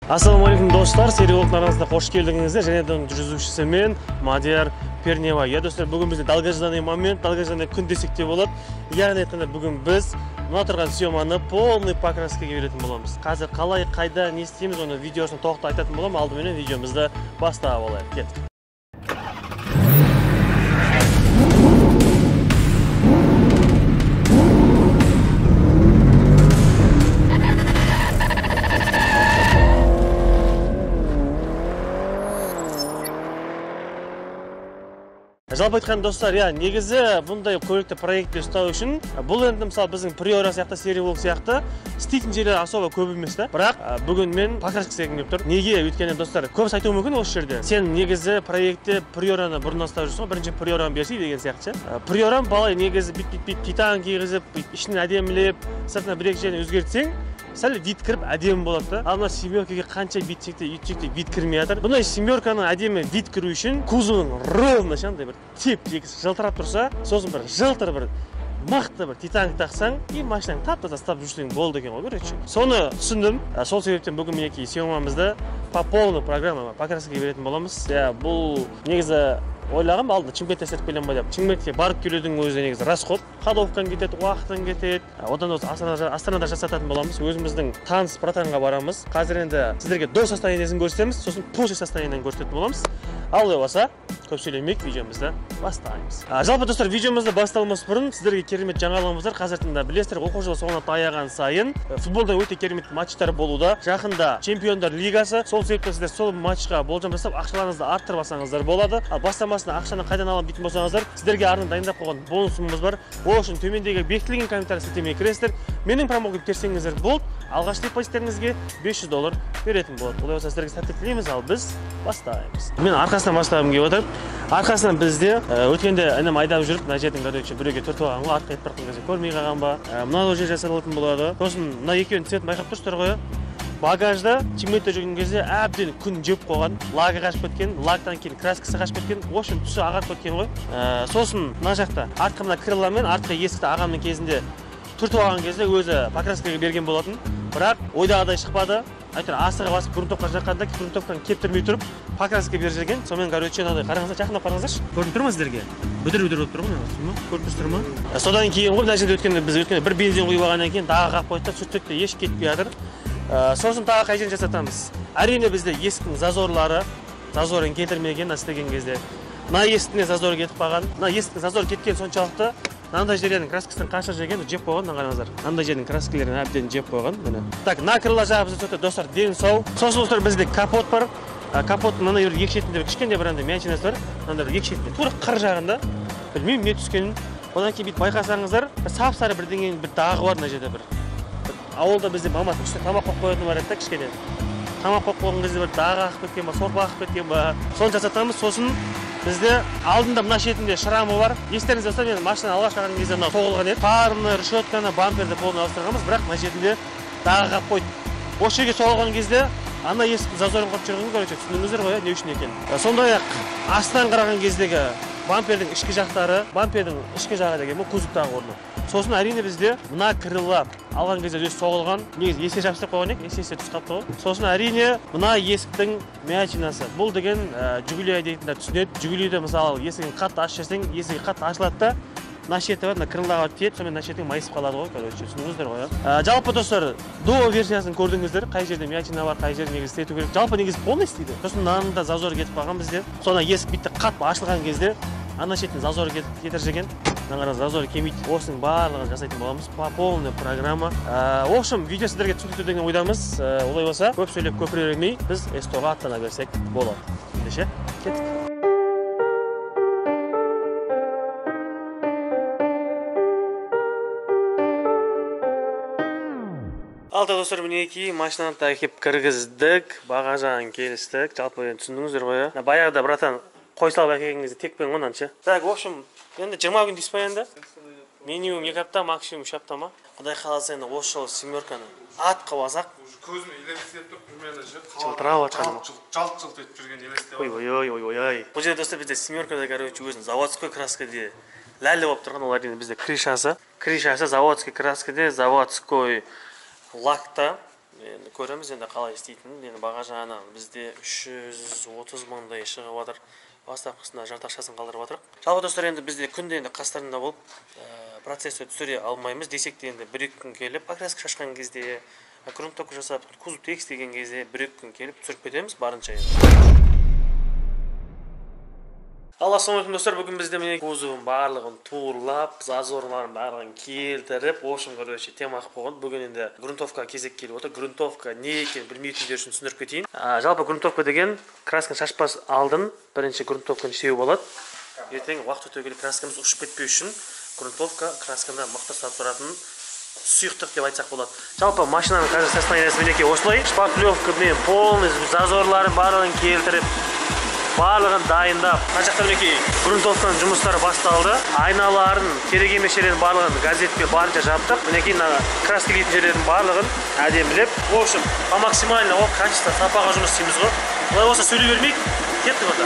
Ассалаумағалейкум достар, Серік Волктың арнасына қош келдіңіздер. Және де оның жүргізушісі мен Мадияр Пернебай. Иә достар, бүгін бізде долгожданный момент, долгожданный күн десек те болады. Яғни айтқанда бүгін біз мына тұрған съеманы полный покраскаға беретін боламыз. Қазір қалай, қайда, не істейміз, оны видеосын толықтай айтатын боламын. Алдыменен видеомызды бастап алайық. Кеттік. Жалпы айтқан достар, иә, негізі бұндай көлікті проектте ұстау үшін бұл енді мысалы біздің Приора сияқты, Серік Волк сияқты істейтін жерлер особо көп емес та. Бірақ бүгін мен покраска істегім келіп тұр. Неге? Өйткені достар, көбісі айтуы мүмкін осы жерде. Сен негізі проектте Приораны бұрын ұстап жүрсің ғой, бірінші Приораны берсей деген сияқты ше. Приораны балай негізі бүйтіп титан кигізіп, ішін әдемілеп, сыртына бір екі жерін өзгертсең, сәл вид кіріп әдемі болады да. Ал мына семеркаға қанша бүйтсек те, үйтсек те вид кірмей жатыр. Бұндай семерканың әдемі вид кіру үшін кузовың ровно андай бір теп-тегіс жылтырап тұрса, сосын бір жылтыр бір мықты бір титан тақсаң, и машинаңды тап-таза ұстап жүрсең болды екен ғой, короче. Соны түсіндім. Сол себептен бүгін мінекей съемамызды по полной программа покраскаға беретін боламыз. Иә, бұл негізі ойлағам, алдында Шымкентте істетіп келемін ба деп. Шымкентке барып келудің өзі негізі расход. Ходовкаң кетеді, уақытың кетеді. Одан да Астанада жасататын боламыз. Өзіміздің таныс братанға барамыз. Қазір енді сіздерге до состояниесін көрсетеміз, сосын после состояниесін көрсететін боламыз. Ал олай болса, көп сөйлемей видеомызды бастаймыз. Жалпы достар, видеомызды басталмас бұрын сіздерге керемет жаңалығымыз бар. Қазір тыңда білесіздер, оқу жылы соңына таяған сайын футболдан өте керемет матчтар болуда. Жақында Чемпиондар лигасы, сол себептен сіздер сол матчқа болжам жасап, ақшаларыңызды арттырып алсаңыздар болады. Ал бастамасына ақшаны қайдан аламын дейтін болсаңыздар, сіздерге арнайы дайындап қойған бонусымыз бар. Ол үшін төмендегі бекітілген комментарий сілтемеге кіресіздер. Менің промокодымды терсеңіздер болды, алғашқы депозиттеріңізге $500 беретін болады. Олай болса сіздерге сәттілік тілейміз, ал біз бастаймыз. Мен арқасынан бастағым келіп отыр. Арқасынан бізде өткенде інім айдап жүріп, мына жердің короче біреуге түртіп алған ғой, артқа кетіп бара жатқан кезде көрмей қалған ба. Мынау жер жасалатын болады. Сосын мына екеуінің цветін байқап тұрсыздар ғой. Багажда Шымкентте жүрген кезде әбден күн жеп қойған, лагы қашып кеткен, лагтан кейін краскасы қашып кеткен, в общем түсі ағарып кеткен ғой. Сосын мына жақта артқы мына крыла мен артқы есікті ағамның кезінде түртіп алған кезде өзі покраскаға берген болатын. Бірақ ойдағыдай шықпады. Әйтеуір асыға басып грунтовка жаққанда грунтовканы кептірмей тұрып покраска беріп жіберген. Сонымен короче мынандай қараңыздар, жақындап қараңыздаршы. Көрініп тұр ма сіздерге? Бүдір-бүдір болып тұр ғой, мына көріп тұрсыздар ма? Содан кейін ғой мына жерде өткенде біз өткенде бір бензин құйып алғаннан кейін дағы қалып қойды да, сүрттік те еш кетпей жатыр. Сосын тағы қай жерін жасатамыз? Әрине бізде есіктің зазорлары, зазорын келтірмеген істеген кезде. Мына есіктің де зазоры кетіп қалған. Мына есіктің зазоры кеткен соншалықты мынандай жерлердің краскасын қашыр жеген, жеп қойған, мына қараңыздар. Мынандай жердің краскаларын әбден жеп қойған, міне. Так, мына крыла жағы бізде өте достар ден сау. Сосын достар бізде капот бар. Капоттың мынандай бір екі шетінде бір кішкене бір андай мячинасы бар. Мынандай бір екі шетінде, тура қыр жағында. Білмеймін не түскенін. Одан кейін бүйтіп байқасаңыздар, бір сап-сары бірдеңенің бір дағы бар мына жерде бір. Ауылда бізде мамасы үстіне тамақ қойып қоятыны бар еді да, кішкене. Тамақ қойып қойған кезде бір дағы ағып кеткен ба, сорпа ағып кеткен ба. Соны жасатамыз. Сосын бізде алдында мына шетінде шрамы бар. Естеріңізде болса, мен машинаны алғаш алған кезде мынау соғылған еді. Фарны, решетканы, бамперді полный ауыстырғанбыз, бірақ мына шетінде дағы қалып қойды. Осы жерге соғылған кезде ана есіктің зазорын құрып жүрген, короче, түсіндіңіздер ғой, не үшін екенін. Сондай-ақ астынан қараған кездегі бампердің ішкі жақтары, бампердің ішкі жағы деген бұл кузовтағы орны. Сосын әрине бізде мына крыла алған кезде өзі соғылған, негізі есе жабыстырып қойған едік, есе түсіп қалыпты ғой. Сосын әрине мына есіктің мячинасы. Бұл деген Жигули айдайтындар түсінеді. Жигулиді мысалы есігін қатты ашып жіберсең, есігі қатты ашылады да, мына шеті бар, мына крылаға тиеді, сонымен мына шетің майысып қалады ғой, короче, түсіндіңіздер ғой, иә. Жалпы достар, до версиясын көрдіңіздер, қай жерде мячина бар, қай жерде негізі істету керек. Жалпы негізі полный істейді. Сосын мынаның да зазоры кетіп қалған бізде. Соны есік бүйтті қатты ашылған кезде ана шетінен зазоры кетіп жүрген. Мына қараңыз, зазоры келмейді. Осының барлығын жасайтын боламыз. По полной программа. В общем, видео сіздерге түсінікті деген ойдамыз. Олай болса, көп сөйлеп көпіре бермей, біз СТО-ға аттана берсек болады. Ендеше, кеттік. Ал достар, мінекей машинаны да әкеп кіргіздік, баға жағын келістік. Жалпы енді түсіндіңіздер ғой, иә? Баяғыда братан қой салып әкелген кезде текпен ғой мынаны ше. Так, в общем, енді 20 күн дейсіз ба енді? Минимум 2 апта, максимум 3 апта ма? Құдай қаласа енді осы жолы семерканы ат қылып алсақ. Уже көзіме елестеп тұр, примерно ше. Жылтырап жатқан. Жалт-жалт етіп жүрген елестеп. Ой, ой, ой, ой, ой. Бұл жерде достар бізде семеркада, короче, өзінің заводской краскаде ләлі болып тұрған, олар енді бізде крышасы. Крышасы заводской краскаде, заводской лакта. Енді көреміз енді қалай істейтінін. Енді баға жағынан бізде 330 мыңдай шығып жатыр. Бастапқысында жарты ақшасын қалдырып жатырық. Жалпы достар, енді бізде күнде енді қастарында болып процессті түсіре алмаймыз десек те, енді бір екі күн келіп покраска шашқан кезде, грунтовка жасап, кузов тегістеген кезде бір екі күн келіп түсіріп кетеміз барынша енді. Ал ассалаумағалейкум достар, бүгін бізде міне кузовын барлығын турлап, зазорларын барлығын келтіріп, в общем, короче, тема қылып қойған. Бүгін енді грунтовка кезек келіп отыр. Грунтовка не екенін білмейтіндер үшін түсіндіріп кетейін. Жалпы грунтовка деген красканы шашпас алдын бірінші грунтовканы себу болады. Ертең уақыт өте келе краскамыз ұшып кетпеу үшін грунтовка красканы мықты ұстап тұратын сұйықтық деп айтсақ болады. Жалпы машинаның қазір состояниесі мінекей осылай. Шпаклевкамен полный зазорларын барлығын келтіріп, барлығын дайындап, мына жақта мінекей грунтовканың жұмыстары басталды. Айналарын, керек емес жерлердің барлығын газетпен барынша жаптық. Мінекей мына краска келетін жерлердің барлығын әдемілеп, в общем, по максимально ол качество, сапаға жұмыс істейміз ғой. Олай болса сөйлей бермейік, кеттік онда.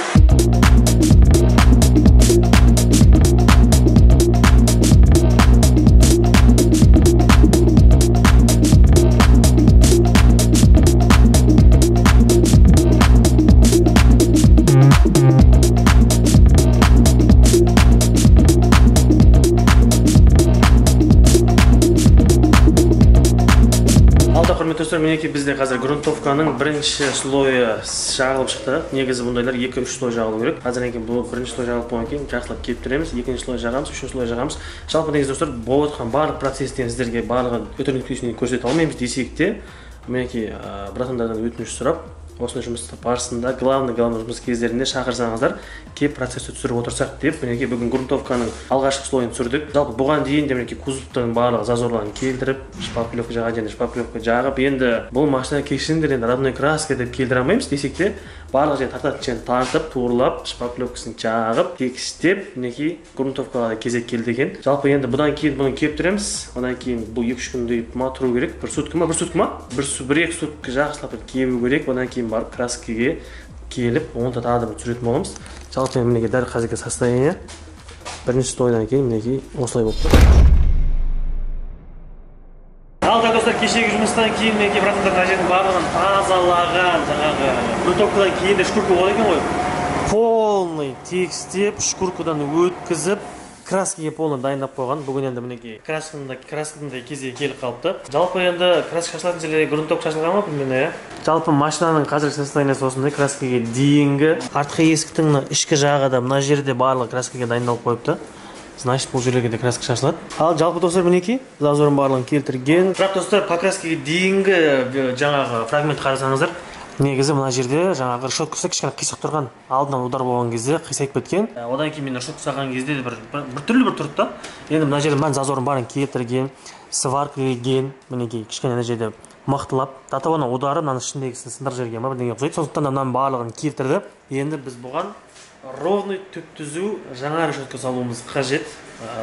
Достар, мінекей бізде қазір грунтовканың бірінші слойы жағылып шықты. Негізі бұндайлар 2-3 слой жағылу керек. Қазір кейін бұл бірінші слой жағылып болғаннан кейін жақсылап кептіреміз, екінші слой жағамыз, үшінші слой жағамыз. Жалпы негізі достар, болып жатқан барлық процесстен сіздерге барлығын өте нүктесіне көрсете алмаймыз десек те, мінекей братандардан өтініш сұрап, осындай жұмыс барысында, главный жұмыс кездерінде шақырсаңыздар, кеп процессті түсіріп отырсақ деп, мінекей бүгін грунтовканың алғашқы слойын түсірдік. Жалпы бұған дейін де мінекей кузовтың барлық зазорларын келтіріп, шпаклевка жаға және шпаклевка жағып, енді бұл машина кешіріңдер, енді родной краска деп келтіре алмаймыз десек те, барлық жерін тартатын жерін тартып, турлап, шпаклевкасын жағып, тегістеп, мінекей грунтовкаға да кезек келді екен. Жалпы енді бұдан кейін бұны кептіреміз. Одан кейін бұл 2-3 күндей ма тұру керек. Бір сутка ма, бір сутка ма? Бір екі сутка жақсылап кебу керек. Одан кейін барып краскіге келіп, оны да тағы да бір түсіретін боламыз. Жалпы мінекей дәл қазіргі состояние бірінші слойдан кейін мінекей осылай болып тұр. Ал достар, кешегі жұмыстан кейін мінекей братандар мына жердің барлығын тазалаған, жаңағы грунтовкадан кейін де шкурка болады екен ғой. Полный тегістеп, шкуркадан өткізіп, краскіге полный дайындап қойған. Бүгін енді мінекей красканың да кезегі келіп қалыпты. Жалпы енді краска шашылатын жерлерге грунтовка шашылған ма примерно, иә? Жалпы машинаның қазіргі состояниесі осындай, краскіге дейінгі. Артқы есіктің мына ішкі жағы да мына жерде барлығы краскіге дайындалып қойыпты. Значит, бұл жерлерге де краска шашылады. Ал жалпы достар, мінекей зазорын барлығын келтірген. Бірақ достар, покраскіге дейінгі жаңағы фрагмент қарасаңыздар, негізі мына жерде жаңағы решеткасы кішкене қисық тұрған. Алдынан удар болған кезде қисайып кеткен. Одан кейін мен решетка салған кезде де бір түрлі бір тұрды да. Енді мына жерде мен зазорын барын келтірген, сварка келген, мінекей кішкене мына жерде мықтылап, до того ана удары мынаның ішіндегісін сындырып жіберген ба бірдеңе ұқсайды. Сондықтан да мынаның барлығын келтірді. Енді біз бұған ровный түп-түзу жаңа решетка салуымыз қажет.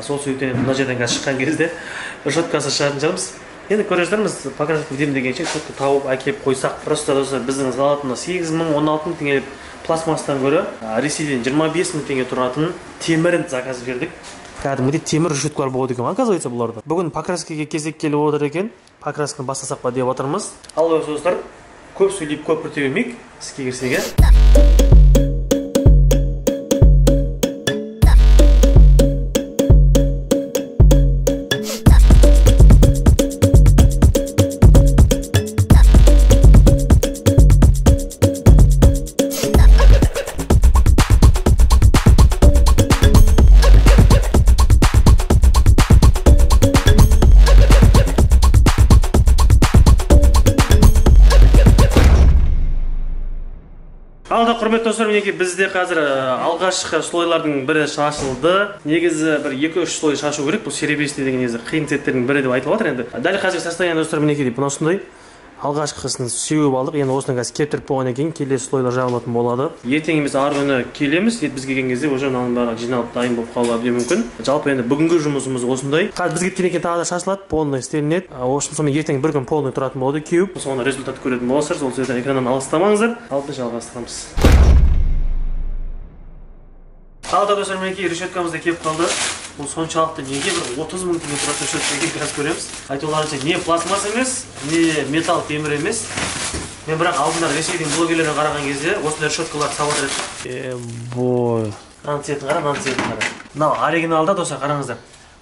Сол себептен мына жерден қазір шыққан кезде решеткасы шығатын шығармыз. Енді көре жатармыз, покраска бітемін дегенше решетка тауып әкеліп қойсақ. Просто достар, біздің салатын 8 мың, 16 мың теңгелік пластмасстан гөрі Ресейден 25 мың теңге тұратын темірін заказ бердік. Кәдімгідей темір решеткалар болады екен, оказывается, бұларда. Бүгін покраскаға кезек келіп отыр екен. Покрасканы бастасақ па деп отырмыз. Ал достар, көп сөйлеп көп күте бермейік, іске кірсек. Алда құрметті достар, мінекей бізде қазір алғашқы слойлардың бірі шашылды. Негізі бір 2-3 слой шашу керек. Бұл серебристый деген негізі қиын цветтердің бірі деп айтылып жатыр енді. Дәл қазіргі состояние достар, мінекей мына осындай. Алғашқысын сеуіп алдық. Енді осыны қазір кептіріп болғаннан кейін келесі слойлар жағылатын болады. Ертең емес арғы күні келеміз. Біз келген кезде уже мынаның барлығы жиналып дайын болып қалуы әбден мүмкін. Жалпы енді бүгінгі жұмысымыз осындай. Қазір біз кеткеннен кейін тағы да шашылады, полный істелінеді. Общем, сонымен ертең бір күн полный тұратын болады кеуіп. Соны результат көретін боласыздар. Сол себептен экраннан алыстамаңыздар. Ал біз жалғастырамыз. Ал достар, мінекей решеткамыз да келіп қалды. Бұл соншалықты неге бір 30 мың теңге тұратын решетка екен, қазір көреміз. Айтуларынша не пластмасс емес, не металл темір емес. Мен бірақ алдында Ресейдің блогерлеріне қараған кезде осындай решеткаларды салып жатыр еді. Бой. Мынаның цветін қара, мынаның цветін қара. Мынау оригиналда, достар, қараңыздар.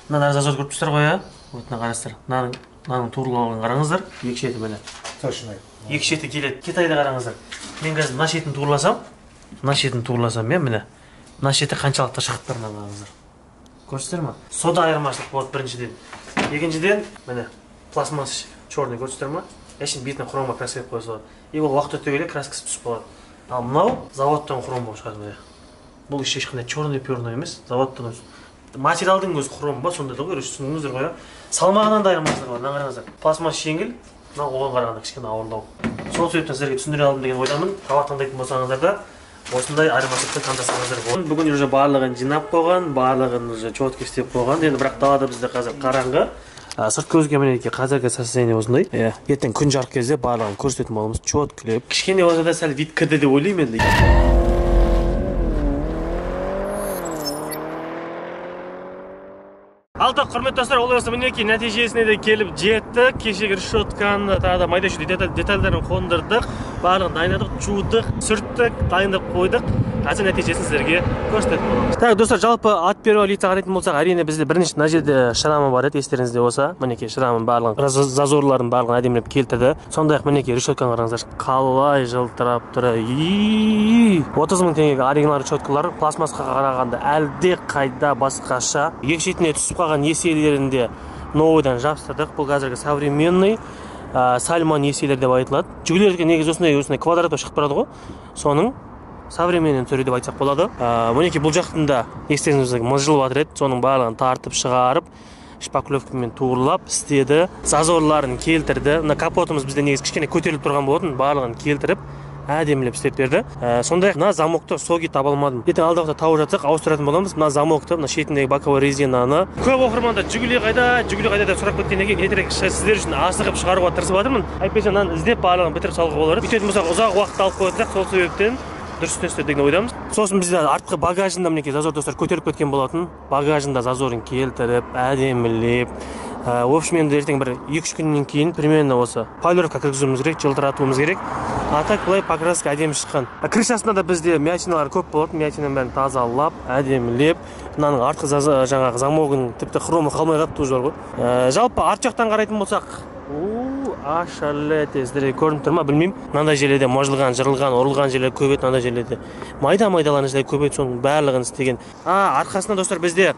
Мына зазор көріп тұрсыздар ғой, ә? Вот мына қараңыздар. Мынаның турлауын қараңыздар. Екі шеті міне. Точно. Екі шеті келеді. Китайда қараңыздар. Мен қазір мына шетін турласам, мына шетін турласам, мен міне. Мына шеті қаншалықты шығып тұр, мына қараңыздар. Көрдіңіздер ме? Сода айырмашылық болады біріншіден. Екіншіден, міне, пластмасс черный көрдіңіздер ме? Әшейін бетіне хромға краска қоя салады. И ол уақыт өте келе краскасы түсіп қалады. Ал мынау заводтан хром болып шығады міне. Бұл ешқандай черный перный емес, заводтан өзі. Материалдың өзі хром ба, сондай да ғой, короче, түсіндіңіздер ғой, иә? Салмағынан да айырмашылығы бар, мына қараңыздар. Пластмасс жеңіл, мынау оған қарағанда кішкене ауырлау. Сол себептен сіздерге түсіндіре алдым деген ойдамын. Товар таңдайтын болсаңыздар да осындай айырмашылықты таңдасаңыздар болады. Бүгін уже барлығын жинап қойған, барлығын уже четко істеп қойған. Енді бірақ далада бізде қазір қараңғы. Сырт көзге мінекей қазіргі состояние осындай. Иә, ертең күн жарық кезде барлығын көрсететін боламыз, четкілеп. Кішкене болса да сәл вид кірді деп ойлаймын енді. Алта, құрметті достар, ол болса мінекей нәтижесіне де келіп жеттік. Кешегі решетканы тағы да майда шүйде детальдарын қондырдық, барлығын дайындадық, жудық, сүрттік, дайындап қойдық. Қазір нәтижесін сіздерге көрсететін боламыз. Так, достар, жалпы от первого лица қарайтын болсақ, әрине бізде бірінші мына жерде шрамы бар еді, естеріңізде болса. Мінекей шрамын барлығын, зазорларын барлығын әдемілеп келтірді. Сондай-ақ мінекей решетканы қараңыздар, қалай жылтырап тұр. 30 мың теңгеге оригинал решеткалар пластмассқа қарағанда әлде қайда басқаша. Екі шетіне түсіп қалған еселерінде новыйдан жабыстырдық. Бұл қазіргі современный сальман еселер деп айтылады. Жігілерге негізі осындай квадрат болып шығып тұрады ғой. Соның современный түрі деп айтсақ болады. Мінекей бұл жақтың да естеріңізде мыжылып жатыр еді. Соның барлығын тартып шығарып, шпаклевкамен турлап істеді. Зазорларын келтірді. Мына капотымыз бізде негізі кішкене көтеріліп тұрған болатын, барлығын келтіріп әдемілеп істеп берді. Сондай-ақ мына замокты соги таба алмадым. Ертең алдағы уақытта тауып жатсақ ауыстыратын боламыз. Мына замокты, мына шетіндегі боковой резинаны. Көп оқырмандар Жигули қайда, Жигули қайда деп сұрап кеткен екен. Ертерек сіздер үшін асығып шығаруға тырысып жатырмын. Әйтпесе мынаны іздеп барлығын бітіріп салуға болар еді. Өйтетін болсақ ұзақ уақыт алып қоятын сияқты, сол себептен дұрыс істеді деген ойдамыз. Сосын бізде артқы багажында мінекей зазор достар көтеріп кеткен болатын. Багажында зазорын келтіріп, әдемілеп. В общем, енді ертең бір 2-3 күннен кейін примерно осы полировка кіргізуіміз керек, жылтыратуымыз керек. А так былай покраска әдемі шыққан. Крышасында да бізде мятиналар көп болатын, мятинаның бәрін тазалап, әдемілеп. Мынаның артқы жаңағы замогының тіпті хромы қалмай қалыпты уже бар ғой. Жалпы арт жақтан қарайтын болсақ, ашалете, сіздерге көрініп тұр ма білмеймін. Мынандай жерлерде мыжылған, жырылған, ұрылған жерлер көп еді, мынандай жерлерде майда-майдалан жерлер көп еді, соның барлығын істеген. Арқасында достар бізде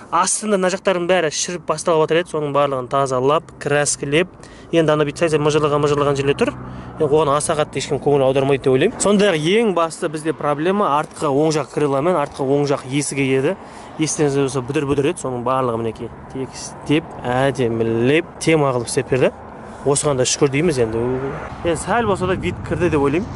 астында мына жақтардың бәрі шіріп басталып жатыр еді, соның барлығын тазалап, краскілеп. Енді ана бүйтіп сәл-сәл мыжылған жерлер тұр. Енді оған аса қатты ешкім көңіл аудармайды деп ойлаймын. Сондай-ақ ең басты бізде проблема артқы оң жақ крыло мен артқы оң жақ есігі еді. Естеріңізде болса бүдір-бүдір еді, соның барлығы мінекей тегістеп, әдемілеп, тема қылып істеп берді. Осыған да шүкір дейміз енді. Енді сәл болса да вид кірді деп ойлаймын.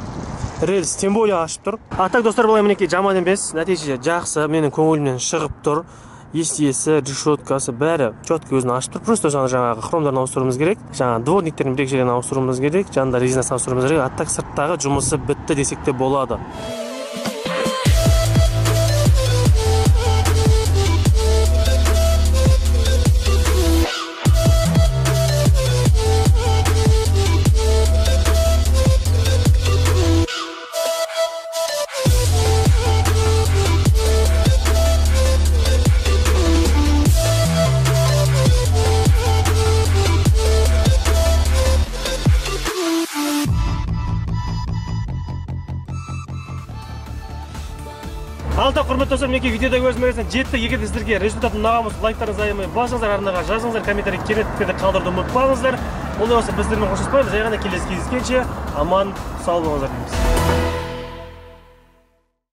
Рельс тем более ашып тұр. А так достар, былай мінекей жаман емес, нәтиже жақсы, менің көңілімнен шығып тұр. Естиесі, решеткасы бәрі четко өзін ашып тұр. Просто жаңағы хромдарын ауыстыруымыз керек, жаңағы дворниктердің бір екі жерін ауыстыруымыз керек, жанында резинасын ауыстыруымыз керек. А так сырттағы жұмысы бітті десек те болады. Алта, құрметті достар, мінекей видеода өз мәресіне жеттік. Егер де сіздерге результат ұнаған болса, лайктарыңызды аямай басыңыздар, арнаға жазыңыздар, комментарий керек пікірді қалдыруды ұмытпаңыздар. Олай болса біздермен қоштаспаймыз, жай ғана келесі кездескенше аман сау болыңыздар дейміз.